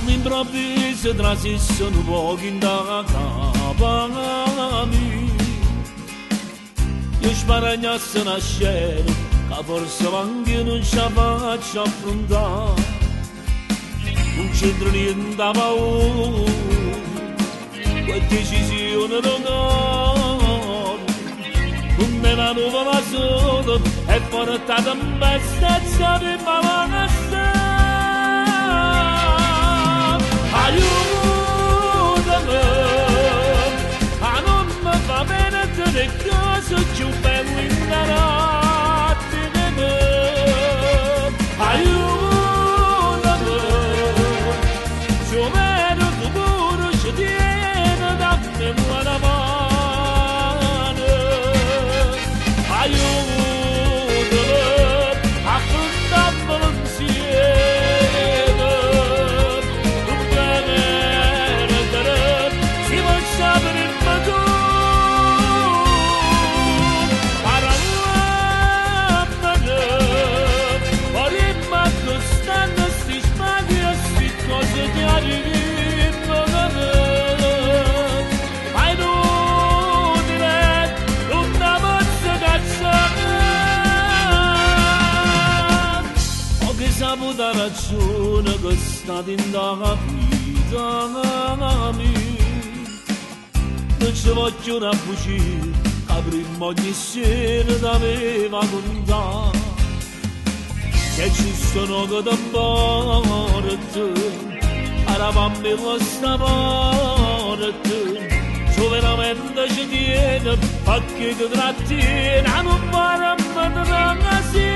All'improvviso trasisse un poco in da capa mia. Io sparagnasse una scena che forse anche non ci faccio affrontare. Non c'entra niente da paura, quella decisione non ho. Non è una nuvola sola, è portata in mezzo di malasta. Aiutami, a non mi fa bene le cose più belle in Aiutami, se vero tu pure ci tieni, dammi una mano. Aiutami, affrontiamolo insieme. Non perdere, si può per il Saputa ragione che sta in da vita mia. Non ci voglio una bugia che prima ogni sera t'aveva contato. Se ci sono che ti porto, eravamo questa porta. Se veramente ci tieni, perché ti trattieni, non fare a me sì.